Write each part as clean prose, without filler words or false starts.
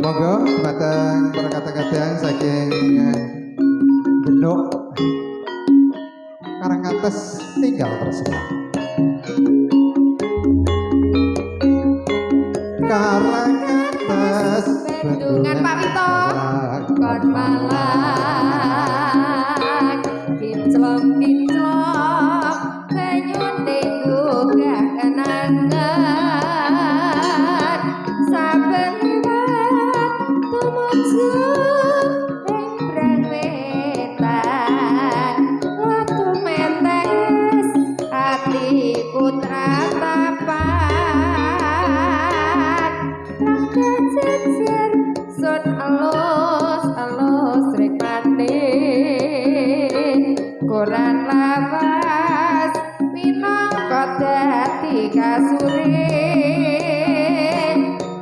Monggo dumateng para kadang-kadang saking Genuk Karangkates tinggal tresna. Karangkates bendungan Pak Wito kon malang kinclong-kinclong banyune gugah kenangan saben liwat tumuju ing brang wetan watu metes atiku tratapan jejer sun alus alus rikmane koran lawas minangka dadi kasure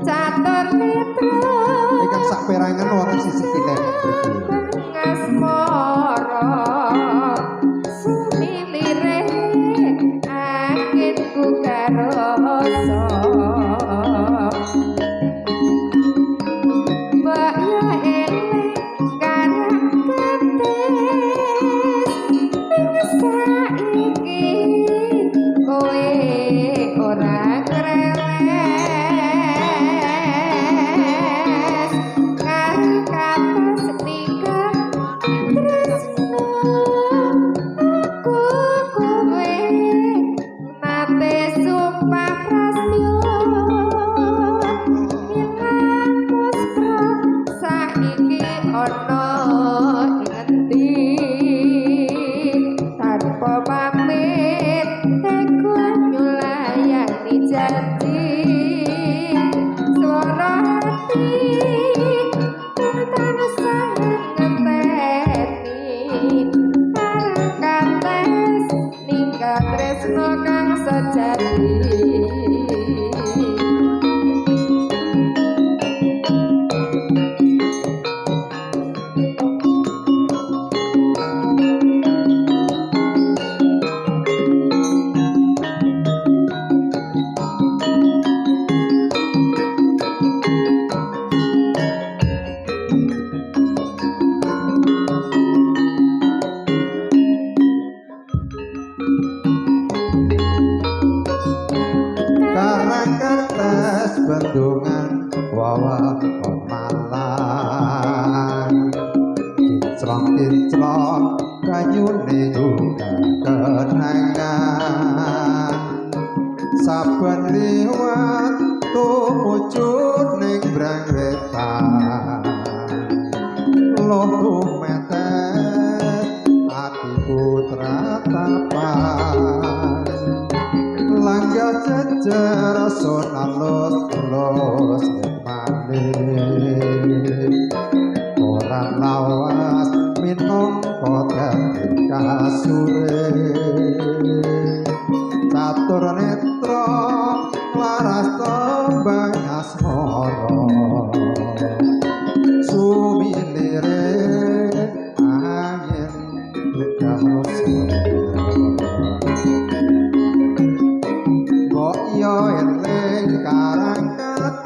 catur mitra ingkang saperangan wonten sisih kilen mriki ngasmara sumilire anginku karosa. Bendungan wawakon malang kinclong-kinclong banyune kenangan saben liwat tumuju ning brang wetan loh metes atiku tratapan langga jejer sun alus alus mane koran lawas minangka dadi kasure catur netra laras tembang asmara sumilire angin gugah rasa. Yo eling Karangkates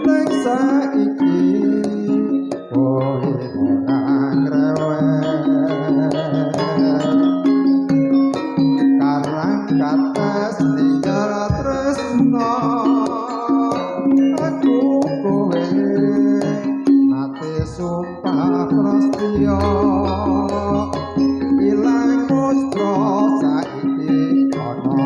ning saiki kowe ora ngrewes Karangkates ninggal tresno aku kowe nate sumpah prasetya ilang mustra saiki ana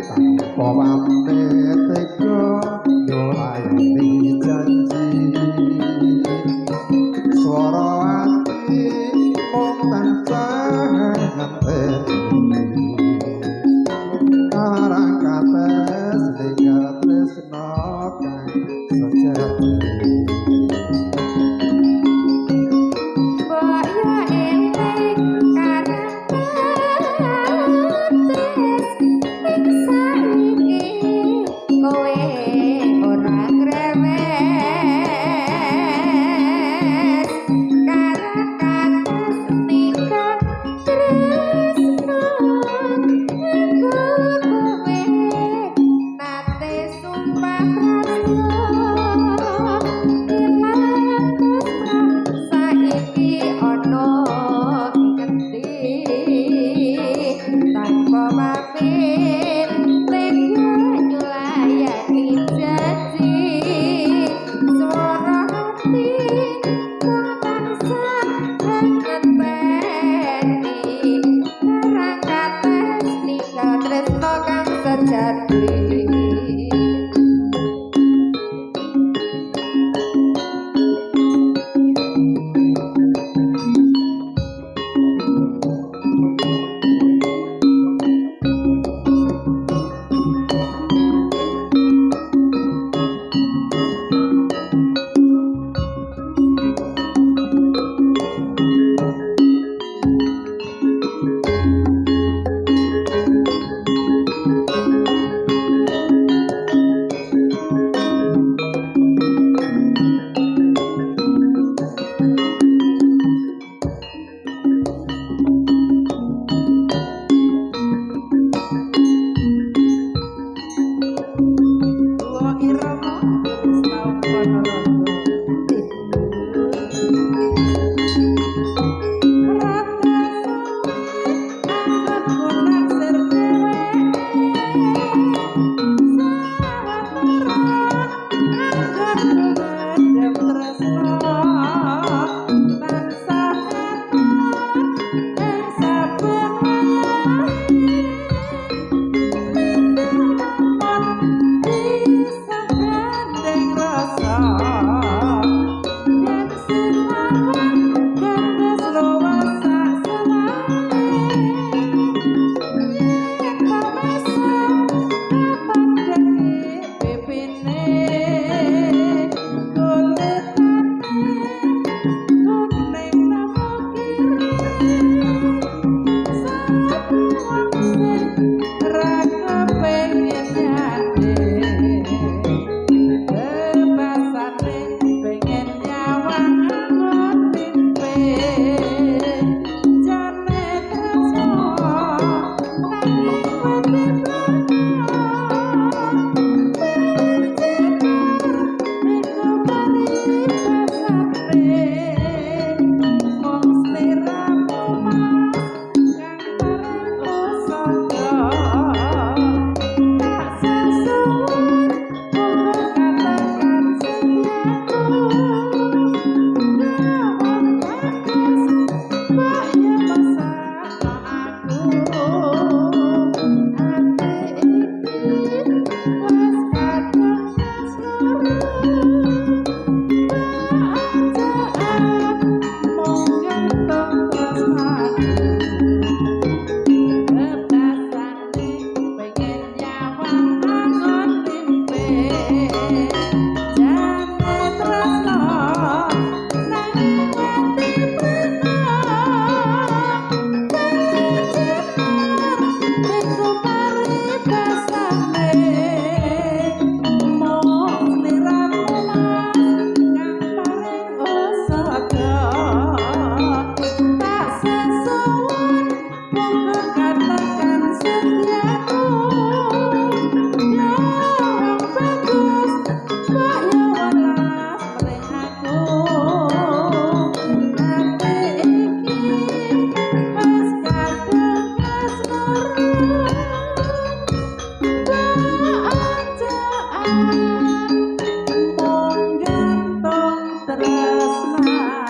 tanpa pamit tega nyulayani janji swara ati mung tansah ngenteni Karangkates ninggal tresna kang sejati. Tega nyulayani janji swara hati mung tansah ngenteni karang kates ninggal tresno kang sejati. Mung gantung tresnaku.